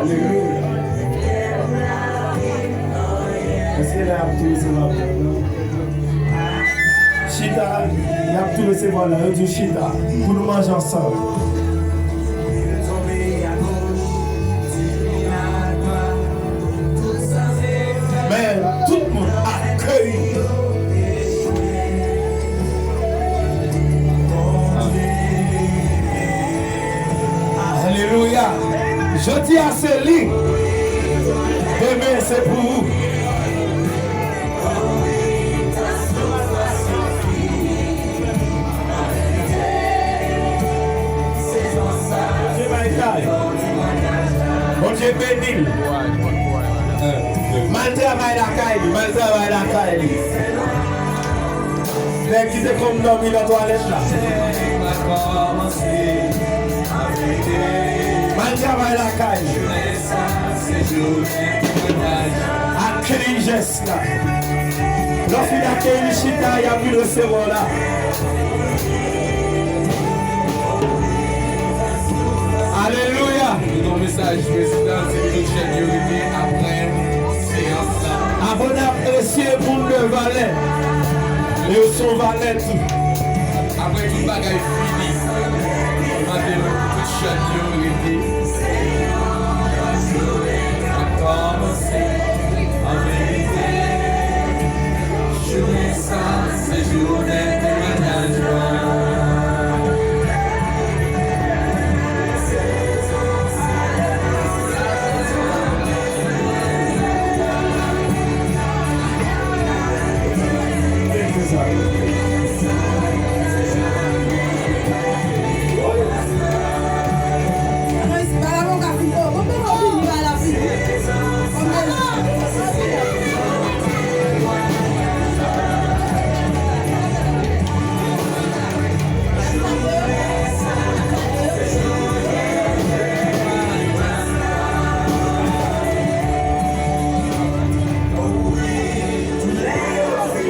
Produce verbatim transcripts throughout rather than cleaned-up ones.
Alelouya. Èske la y ap tou resevwa Pèp la? Chita, y ap tou resevwa la. Yo di chita pou nou manje ansanm. Men tout moun akeyi. Alelouya. Jodi a se li. Demen se pou ou. Bondye bay kay. Bondye beni l. M al travay lakay li, m al travay lakay li. Nèg ki te konn dòmi nan twalèt la. M al travay lakay li. Akeyi jès la. Lè w fin akeyi li, chita, y ap vin resevwa w la. Alelouya. Nou gen yon mesaj prezidan, se tout jèn yo rete apre seyans lan. Abòne ap eseye pou n de valè. E yo se yon valè tou. Apre tout bagay fini, nou mande nou pou tout jèn yo rete. N ap kòmanse an verite. Jounen sa, se jounen temwayaj mwen.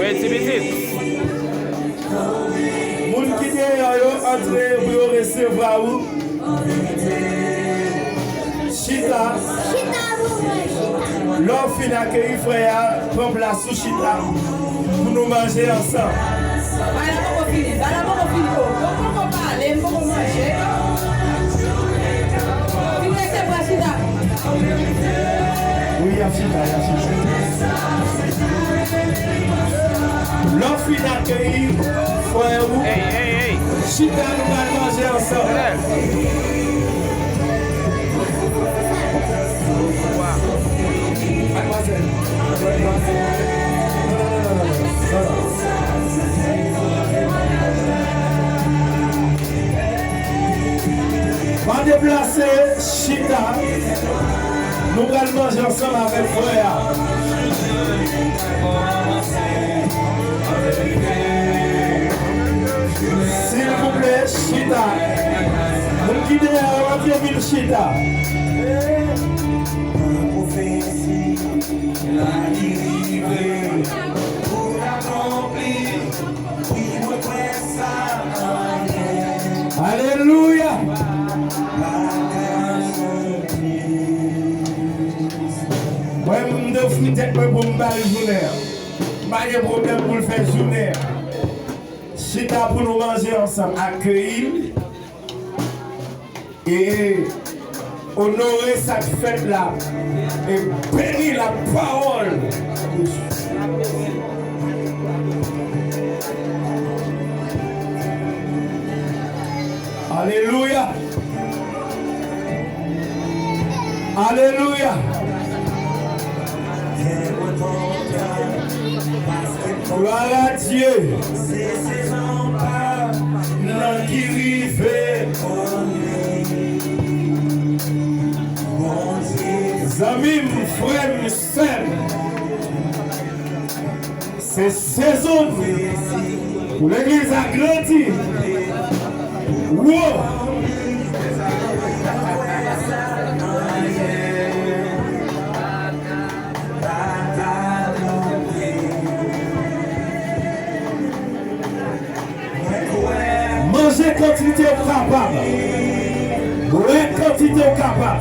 Wi, ti pitit. Moun ki deyò yo, antre pou yo resevwa ou. Chita. Chita pou mwen, chita. Lè w fin akeyi frè a, pran plas ou, chita pou nou manje ansanm. Bagay la poko fini, bagay la poko fini, o. Yo poko pale, m poko manje. Vin resevwa, chita. Wi, y ap chita, y ap chita. Lè w fin akeyi frè ou, chita, nou pral manje ansanm. Madmwazèl. Non, non, non, non, non. Pa deplase, chita. Nou pral manje ansanm avèk frè a. Silvouplè, chita. Moun ki deyò yo, antre vin chita. Pwofesi la ki rive pou l akonpli. Alelouya! Mwen, m te ofri tèt mwen pou m ba l jounen an. M pa gen pwoblèm pou l fè jounen an. Chita pou nou manje ansanm, akeyi l. E onore sa k fèt la. E beni lapawòl. Alelouya. Alelouya. Glwa a Dye. Se sezon pa m nan ki rive. Zanmi m, frè m, sè m, se sezon pou legliz la grandi. Wo! Manje kantite w kapab. Bwè kantite w kapab.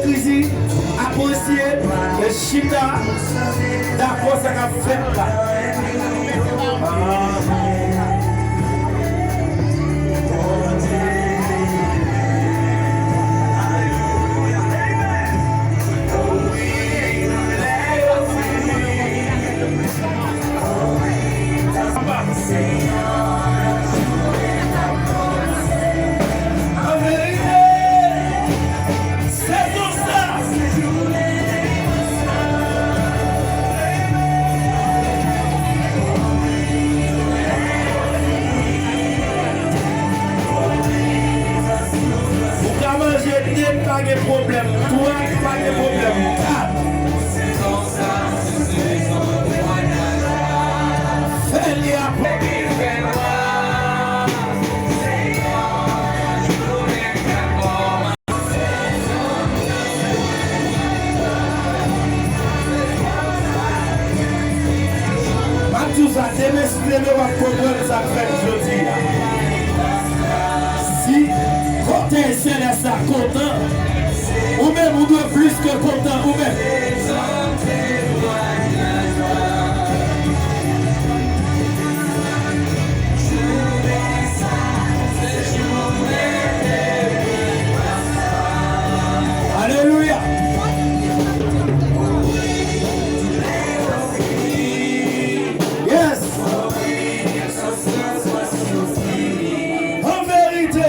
Izi, apresye, e chita, dakò sa k ap fèt la. An verite, sezon sa, ou ka manje de, pa gen pwoblèm. Twa, pa gen pwoblèm. Kat. Fè li apre. M ap di w sa, demen, si Bondye vle, w ap konprann sa k fèt jodi a. Si kòtèy selès la kontan, ou menm, ou dwe plis ke kontan, ou menm. Alelouya. Yes. An verite.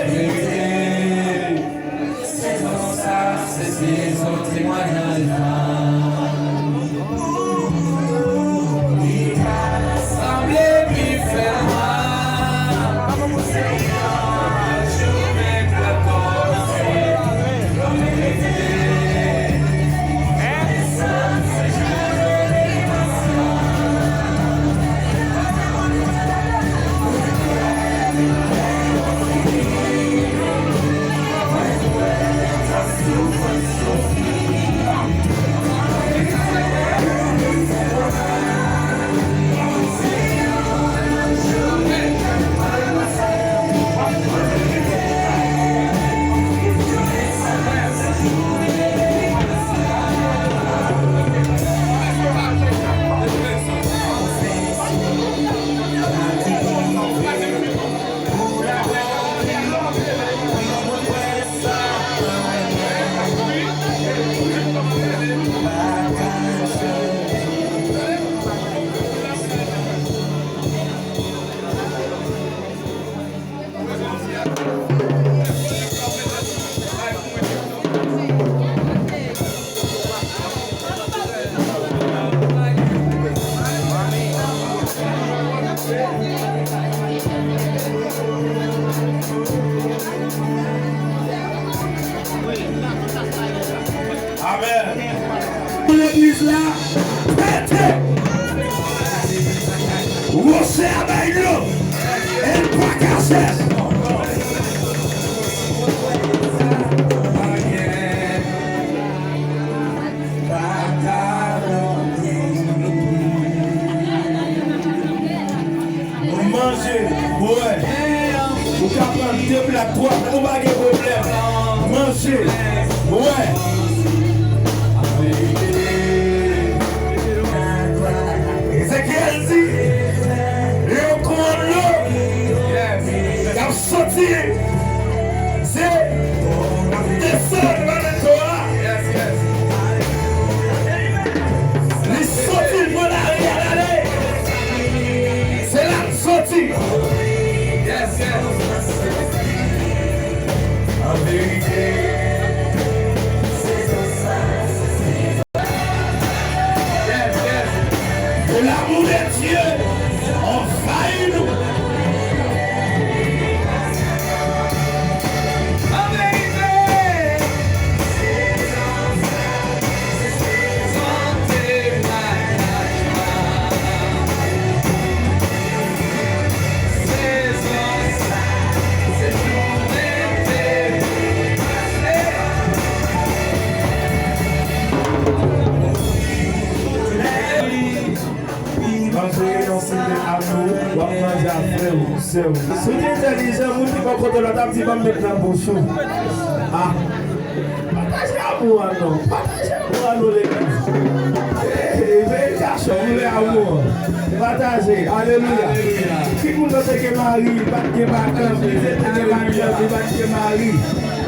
Sezon sa, se sezon temwayaj la. Li ka sanble pi fè mal. Senyè, jounen ka kòmanse. Amèn. Legliz la pete. Woche a bay dlo. E l pa ka sèch. Manje, bwè. Ou ka pran de plat, twa plat, ou pa gen pwoblèm. Manje, bwè. Ezekyèl di, yo konn dlo. Y ap soti. Se, l ap desann nan leto a. Li soti, l pran lari a, l ale. Se la l soti. An verite, se konsa. Yes, yes. Que l'amour de Dieu envahit nous. An verite. Manje nan site a nou, w ap manje a frè w, sè w. Si w te entèlijan, moun ki bò kote w la t ap di, "Ban m met nan bouch ou." Ah. Pataje amou an non. Pataje amou an non legliz. Veye gason, nou lè amou an. Pataje. Alelouya. Ki moun nan te gen mari, pa t gen madanm, ki te gen madanm, li pa t gen mari.